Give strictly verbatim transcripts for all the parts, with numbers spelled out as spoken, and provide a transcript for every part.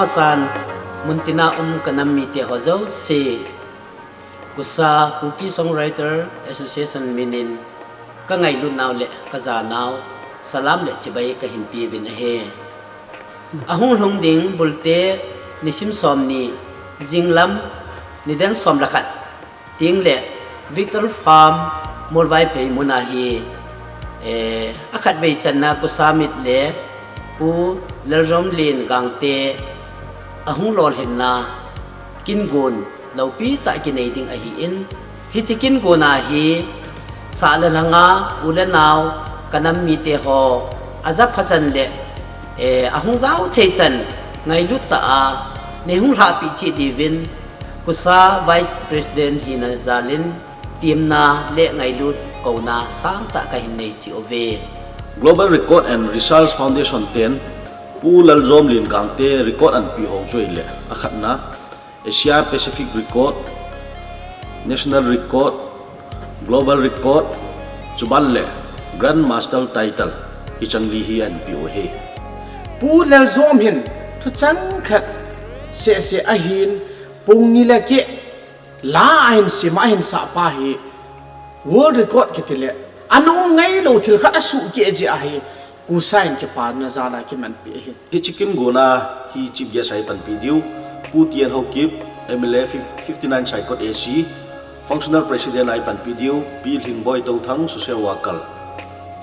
Amasan, muntina um kanam mite ho jouse, Kusa Kuki Songwriter Association minin, kangailutnau le kajanau, salam le chibai kahin peuvin ahi. Ahung lhung ding Bulte nisim somni, jinglam nidang som le khat tengle Victor Farm, Molvaiphei muna hi, eh, akhatvei channa Kusa mit le Pu Laljomlen Gangte ahung lolhinna kingon loupitah kinei ding ahin, hiche kingona hi sah le lhanga u le nao kanam mite ho ajapha chan le, eh, ahung jao thei chan ngailut tah a neihung lhahpeh cheh diuvin Kusa Vice President hina jalin temna le ngailut kouna sangtah kahin nei cheh uve. Global Record and Research Foundation ten Pu Laljomlen Gangte record anpeh ho chu ahile, akhatna Asia Pacific Record, National Record, Global Record, chuban le Grand Master Title, hicheng li hi anpeh u ahi. Pu Laljom hin thucheng khat sehseh ahin, pung ni le keh la ahin sem a ahin sahpa hi World Record kiti le ana um ngailou thil khat asuhkeh jeh ahi, Kusa in kipana jal a kimanpeh ahin. Hiche kingona hi Chief Guest a eipanpeh diu Pu T N Haokip, M L A fifty-nine Saikot A C, Functional President a eipanpeh diu Pi Lhingboi Touthang, Social Worker,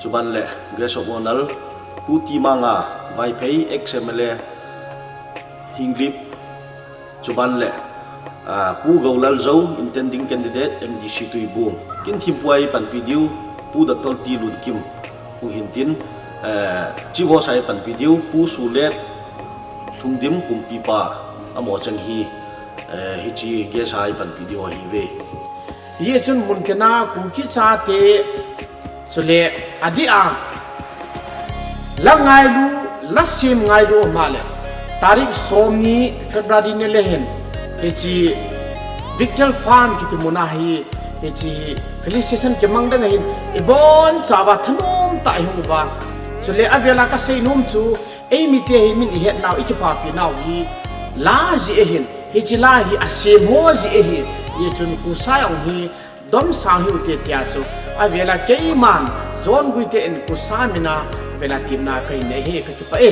chuban le Guest of Honour Pu T Manga Vaiphei, ex M L A Henglep, chuban le, ah, Pu Gollaljou, intending candidate, M D C Tuibong. Kin thempu a eipanpeh diu Pu Doctor T Lunkim hung hintin, eh, Chief Host a eipanpeh diu Pu Sulet Lhungdim, Kumpipa, amaho cheng hi, eh, hiche guest a eipanpeh diu ahiuve. Hichun muntina Kuki chate chule adeh a la ngailu, la sem ngailu um a le, tarik somni February ni le hin, hiche Victor Farm kiti muna hi, hiche felicitation kimang ding ahin, ibonchauva thanom tah a ihung uva. Chule avela kaseinom chu, eimite hi min ihetnau, ikipapenau hi la jeh ahin, hiche la hi asem ho jeh ahi. Hichun Kusa jong hi domsang hiute tia chu avela keiman John Guite in Kusa mina avela temna kahin nei ahi, kakipah e.